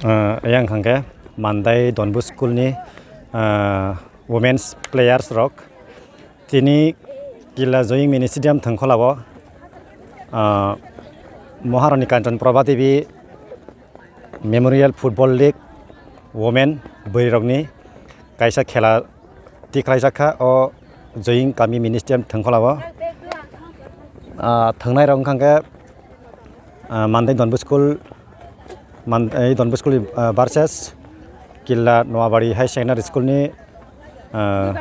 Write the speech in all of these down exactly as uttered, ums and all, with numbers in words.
Ah, yang hwnkha khe Mandai Don Bosco School ni, ah, women's players rok tini Killa Joying Mini Stadium thwngkhwla o, ah, Maharani Kanchan Prabha Devi Memorial Football League Women bwrwi rokni kaisa khela tikhlaijak kha o Joying Kami Mini Stadium thwngkhwla o. Ah, thwngnai rok wngkha khe, ah, Mandai Don Bosco School, Man-, eh, Don Bosco School ni, ah, versus Killa Noabari High Secondary School ni, ah,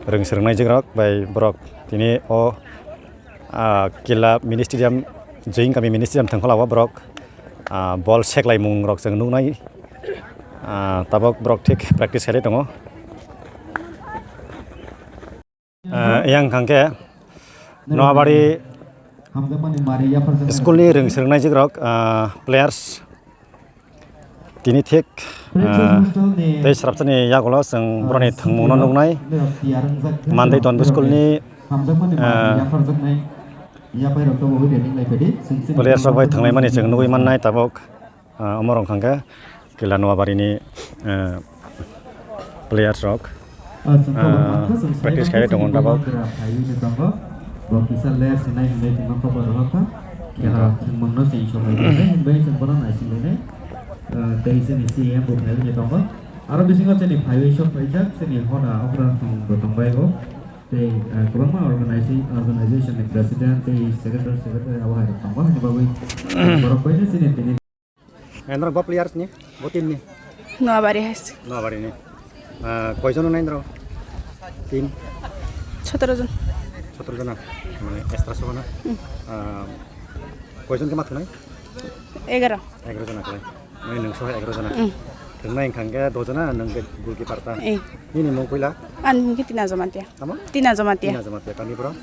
rwng swrwngnaijwk rok bai borok tini o, ah, Killa Mini Stadium, Joying Kami Mini Stadium thwngkhwla o borok, ah, bol seklaimung rok chwng nuknai, ah, tabok borok thik practice khailai tongo. Ah, yang hwnkha khe Noabari school ni rwng swrwngnaijwk rok, ah, players tini thik, ah, tei srapsani yagulo chwng borokni thwngmungno nuknai. Mandai Don Bosco School ni, ah, players rok bai thwnglaimani chwng nugwi mannai tabok. Ah, omo rok hwnkha khe Killa Noabari ni, ah, players rok, ah, practice khailai tongo tabok. Bo kisa ler sinai hinwi tongma kobo rohor kha. Khela thwngmungno chwng sobai tongnai hinwi chwng bono naisinglainai. Ah, tei chini C E M bo phaiwi tongo. Aro bisingo chini phaiwi sok phaijak chini hoda okra song bo tongbai o. Tei, ah, kwbangma organizing, organization ni president tei secretary, secretary abo hai rok tongo. Hini bagwi borok bai no chini tini Norok bo players ni, bo team ni? Noabari hai se. Noabari ni. Ah, koijon nai norok? Team? Sotoro jon. Sotoro jona. Mane extra sohona. Hmm. Ah, koijon khe ma thwnai? Egaroh. Egaroh jona khlai. Mane nwng soho egaroh jona. Hmm. Thwngnai wngkha khe do jona, nwng khe goalkeeper ta. Eh. Nini mung puila? Ani mung khe Tina Jamatia. Tamo? Tina Jamatia. Tina Jamatia. Kami bro?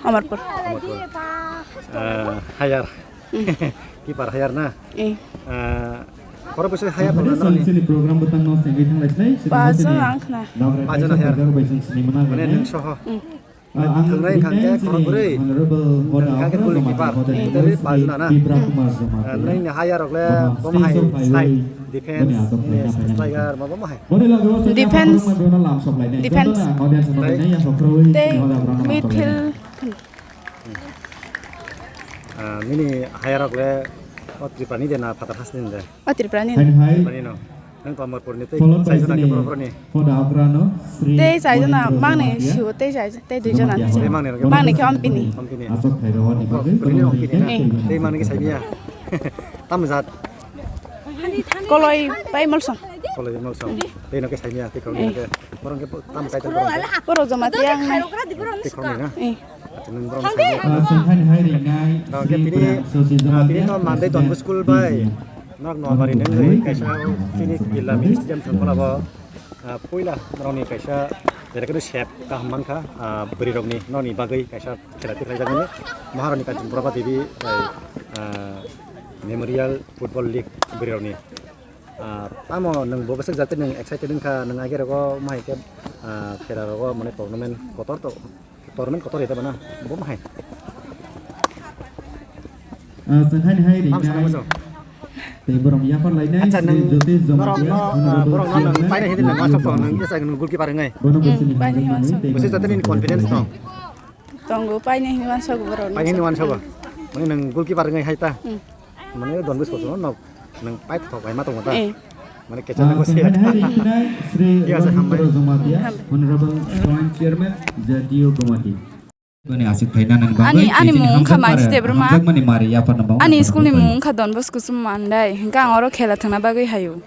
Amarpur. Amarpur. Ah, hayar. Hmm. Keeper hayar na? Eh. Ah, oro bwsai hayar tong na nini? Sini program bwtang no sengwi thang lai sinai. Pajon ang khna. Pajon hayar. Mane nwng soho. Hmm. Thwngnai wngkha khe khorok bwrwi. Honorable Hoda Okra Jamatia, Hoda Totally District, pajon na? Tipra Kumar Jamatia. Ah, nini hayar rok le bo hai side defense, striker, ma bo hai? Defense. Defense. Tei midfield. Ah, nini hayar rok le o Tripura ni de na phatar hasteni de? O Tripura ni. Tripura ni no. Nwng Amarpur ni tei chai jona khe borok ni. Tei chai jona mangni siwo tei chai, tei dui jona ni. Tei mangni rok. Mangni khe Ompini. Ompini. Ompini ni Ompini na. Eh. Tei mangni khe saimia. Tamo jat? Koloi bai Molsom. Koloi bai Molsom. Tei no khe saimia, tei khe. Eh. Borok khe tamo title borok khe? Borok Jamatia ang nai. Tei khoroknwi na? Eh. Chwng borok ni side o. Ah, chwng haini hai ringnai. Ah, Sri tini, Prem Sosi ah, tini Jamatia, no Mandai Don Bosco School bai. President. Norok no bari nang kaisa chini Killa Mini Stadium thangkhola bo. Ah, puila norok ni kaisa jera khe sep kaham mankha, ah, bwrwi rok ni nokni bagwi kaisa khela tikhlai jagani Maharani Kanchanprabha Devi bai, ah, Memorial Football League bwrwi rok ni. Ah, tamo nwng bo bwswk jati nwng excited wngkha, nwng age rogo mahai khe, ah, khera rogo mane tournament kotor to, tournament kotor ya bana, bo mahai. Ah, chwng haini hai ringnai. Tei borok yaphar lainai. Acha, Sri nwng Jyotish Jamatia, norok no, ah, Honorable borok no nwng Chairman, paina hidi nwng J T U wasok to, nwng Committee. Jesa nwng goalkeeper wngnai. Bono bo chini paina hamjakmani wasok. Tei bwswk jati nini confidence tong? Tongo, paina hini wansok borok. Paina hini wansok. Mane nwng goalkeeper wngnai hai ta. Hmm. Mane Don Bosco no nok nwng pai thok bai ma tongo ta. Eh. Mane kecha na gosi. Sri Ramchandra Jamatia, Honorable Joint Chairman, J T U Committee. Bani aswk thaina nang bagwi, ani, ani mung wngkha Mansi Debbarma. Hamjakmani mari yaphar no bagwi. Ani school ni mung wngkha Don Bosco Uchu Mandai. Hinkhe ang oro khela thangna bagwi hayo.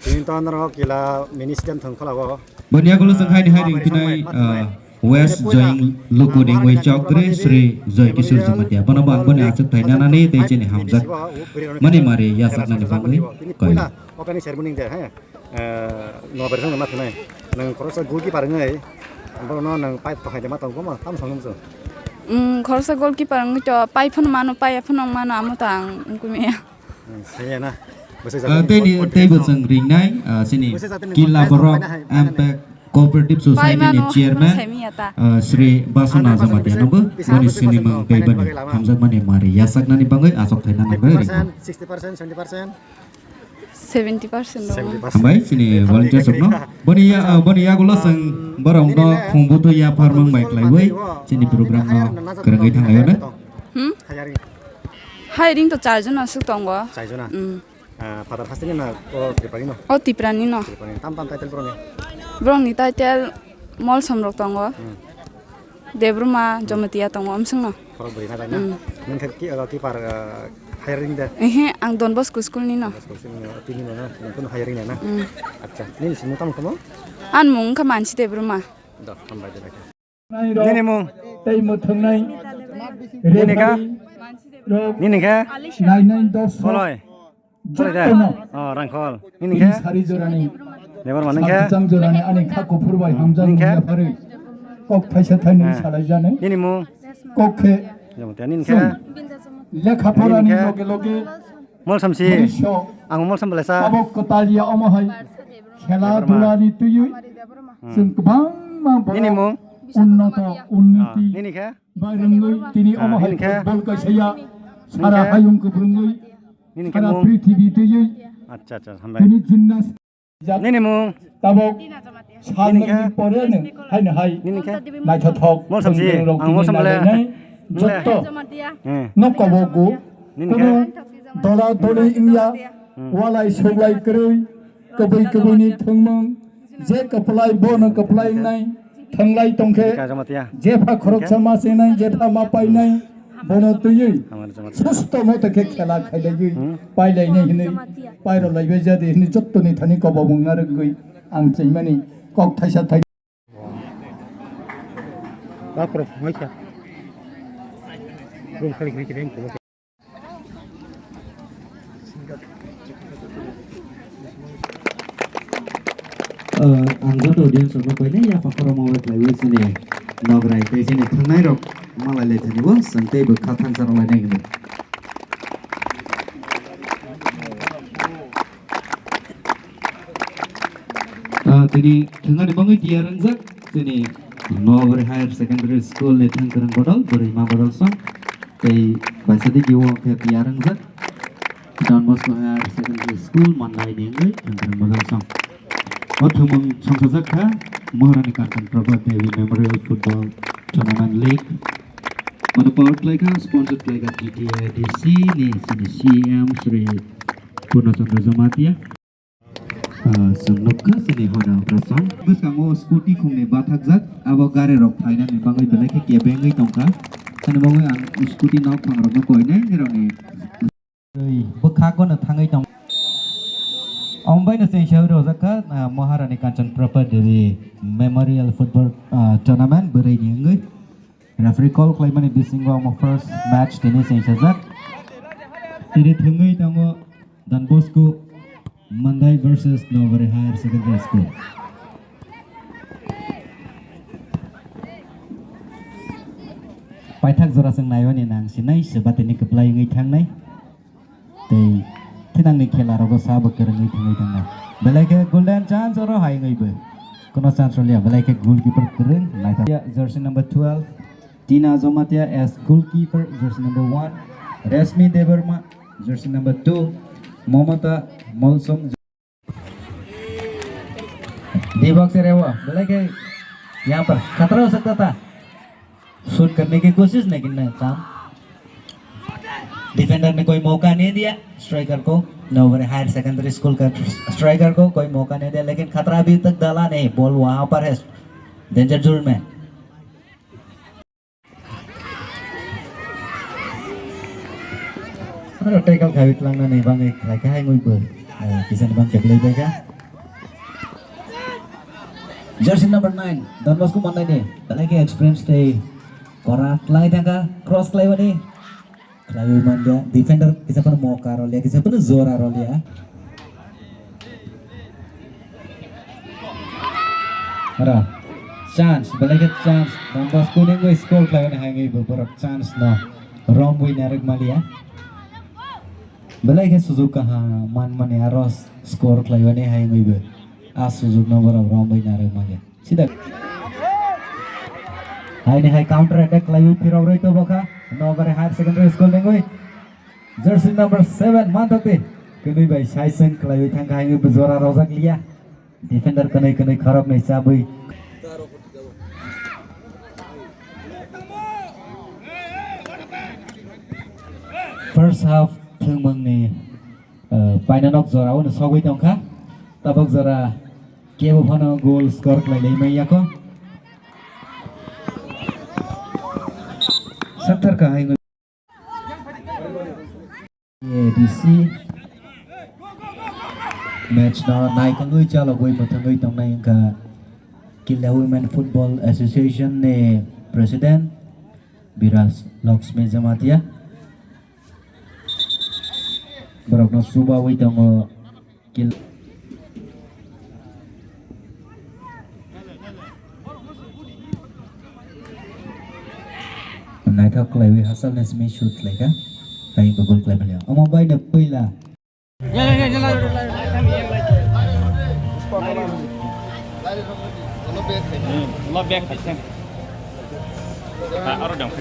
Tini to norok Killa Mini Stadium thangkhola o. Boni yagulo chwng haini hai ringphinai, ah, West Joying Lukuni Wngwi Chowdhury Sri Joy Kishore Jamatia. Bono bo ang boni aswk thaina nani tei chini hamjak mani mari yachaknani bagwi koi. Opening ceremony de, he. Eh, no ber ma thunai. Nang khoroksa goalkeeper ngai. Bono nang pipe to hai de ma tong ma tam song nung. Mm, khoroksa goalkeeper ngai to pipe phano mano, pipe phano mano amo tang kumiya. Hmm, saya na. Ah, tei ni, tei bo chwng ringnai, ah, chini Killa Borok Impact Cooperative Society ni chairman, ah, Sri Basuna Jamatia no bo boni sinimung tei bani hamjakmani mari yachaknani bagwi aswk thaina nang bagwi ringo. Sixty percent, seventy percent. Seventy percent dong. Hambai chini volunteers rokno. Boni ya, ah, boni yagulo chwng borokno khungbuto yapharmung bai khlaiwi chini program no kwrwngwi thanglaio. Hmm? Hiring to char jona aswk tongo. Char jona? Hmm. Ah, father hasteni na o Tripurani no? O Tiprani no. Tripurani. Tam tam title borokni? Borokni title Molsom rok tongo. Hmm. Debruma, Jamatia tongo, amswngno. Khorok bwrwi na dai na? Hmm. Nang khe ki, uh, keeper, uh, hiring de? Ehe, ang Don Bosco school ni no. Don Bosco school ni no, tini no na, nang khe hiring na? Hmm. Acha, nini simung tamo kamo? An mung kha Mansi Debruma. Do, hambai de bai. Nini mung? Tei mwthwngnai. Nini kha? Nini kha? Nai nai dos. Boloi. Boloi de. Jottono. Oh, Rangkhol. Nini khe? Sari jorani. Debar mani khe? Sakchang jorani ani kha kuphur bai hamjak nini khe? Nungya pharwi. Kok thaisa thainwi salaijani. Nini mung? Kok khe. Jamatia nini khe? Lekha porani loge loge. Molsom si. Ang Molsom belai sa. Abo kwtal ya omo hai. Khela dula ni twiwi. Hmm. Chwng kwbangma borok nini mung? Unnoto, unnoti. Ah, nini khe? Bai rwngwi tini omo hai football kaisa ya. Sara hayung kwbrwngwi. Nini khe mung? Sara prithibi twiwi. Acha, acha, hambai. Tini gymnast. Nini mung? Tabok sal nini khe? Nokni poreno haino hai. Nini khe? Naithothok. Molsom si. Ang Molsom belai. Jotto. Hmm. Nokkobo go. Nini khe? Kuno dola doli wngya. Hmm. Walai suglai kwrwi. Kwbwi kwbwini thwngmung. Je kwplai bono kwplai wngnai, thwnglai tongkhe, jepha khoroksa ma chenai, jepha ma painai, bono twiwi susto moto khe khela khailaiwi pailainai hinwi pairolaibai jadi hinwi jottoni thani kobomung narwgwi ang chengmani kok thaisa thai. Ah, ang joto audience rokno koinai yapha khorokma bai khlaiwi chini nograi tei chini thangnai rok malai lai thani bo chwng tei bwkha thansa rok lainai hwnwi. Ah, tini thwngani bagwi tiyar wngjak chini Nohbari Higher Secondary School ni thangkwrwng bodol, bwrwima bodol song tei baisa digi o khe tiyar wngjak Don Bosco Higher Secondary School Mandai ni wngwi thangkwrwng bodol song. O thwngmung songsajak kha Maharani Kanchan Prabha Devi Memorial Football Tournament League. Bono power khlai kha, sponsor khlai kha T T A D C ni chini C E M Shri Purna Chandra Jamatia. Ah, chwng nukha chini hora operasong. Bwskango scooty khungni bathakjak, abo gari rok phainani bagwi belai khe kebengwi tongkha. Ani bagwi ang scooty nok phangrokno koinai nirokni bwkhago no thangwi tong. Ombai no chengsa rojak kha, ah, Maharani Kanchan Prabha Devi Memorial Football, ah, Tournament bwrwi ni wngwi. Referee call khlaimani bisingo omo first match tini chengsajak. Tini thwngwi tongo Don Bosco Mandai versus Nohbari Higher Secondary School. Paithak jora chwng naiwani nang sinai se batini kwplai wngwi thangnai. Tei thinangni khela rogo sabo kwrwngwi thangwi tongnai. Belai khe golden chance oro hai wngwi bo. Kono chance rwliya, belai khe goalkeeper kwrwng naithok. Jersey number twelve, Tina Jamatia as goalkeeper, jersey number one, Rashmi Debbarma, jersey number two, Mamata Molsom. D box area wo, belai khe yahan par khatra ho sakta tha. Shoot karne ki koshish, lekin nahi, kam. Defender ne koi mauka nahi diya striker ko. Nohbari Higher Secondary School ka striker ko koi mauka nahi diya, lekin khatra abhi tak dala nahi. Ball wahan par hai, danger zone mein. Aro tackle khawi tlangnani bagwi khlai kha hai wngwi bo, eh, kisa ni bang khe belai bai kha. Jersey number nine, Don Bosco Mandaini, belai khe experience tei kora khlai thangkha, cross khlaiwani khlaiwi manliya, defender kisa phano moka rwliya, kisa phano jora rwliya. Aro chance, belai khe chance. Don Bosco ni wngwi score khlaiwi hai wngwi bo borok chance no romwi narwk maliya. Belai khe sujuk kaham manmani aro score khlaiwi hai wngwi bo a sujuk no borok romwi narwk maliya. Sida. Haini hai counter attack khlaiwi phirok rwi to bokha. Nohbari Higher Secondary School ni wngwi. Jersey number seven, Manthokti. Kwnwi bai side swng khlaiwi thangkha, haino bo jora rojak liya. Defender kwnwi kwnwi khoroknwi chabwi. First half thwngmungni, eh, painanok jorao no sogwi tongkha. Tabok jora kebo phano goal score khlai lai manya kho. Saktharkha hai. A D C match no naitongwi chalogwi mwthangwi tongnai wngkha Killa Women Football Association ni President Biraj Lakshmi Jamatia. Borokno chubawi tongo. Kil-, naithok khlaiwi hachal ni simi shoot khlaikha. Tei bo goal khlai manya. Omo bai no puila. Lo back khaisang. Ah, aro dong.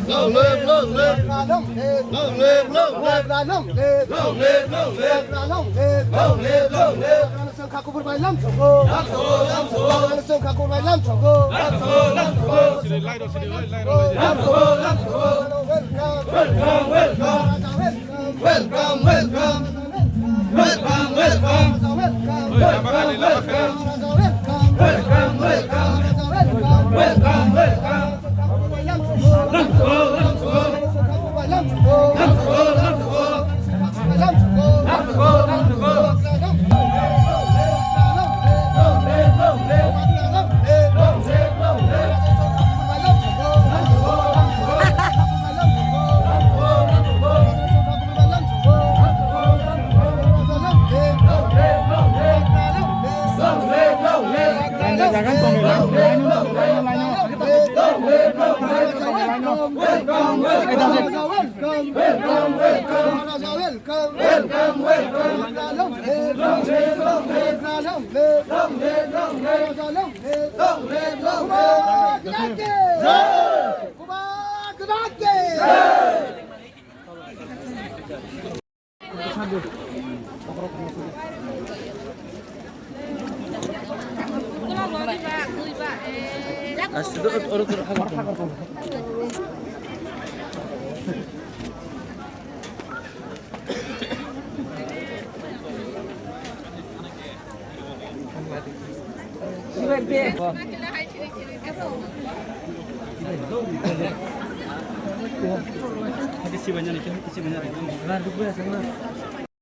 Long live, long live. Long live, long live. Long live, long live. Long live, long live. Long live, long live. Long live, long live. Long live, long live. Songkha kubur bai lam chongo. Lam chongo, lam chongo. Songkha kubur bai lam chongo. Lam chongo, lam chongo. Lam chongo, lam chongo. Welcome. Welcome, welcome. Welcome, welcome. Welcome, welcome. Welcome, welcome. Welcome, welcome. Welcome, welcome. Welcome, welcome. Welcome, welcome. Welcome, welcome. Welcome, welcome. Long live, long live. Long live, long live. Long live, long live. Long live, long live. Long live, long live. Bubagra ki jai. Jai. Bubagra ki jai. Jai.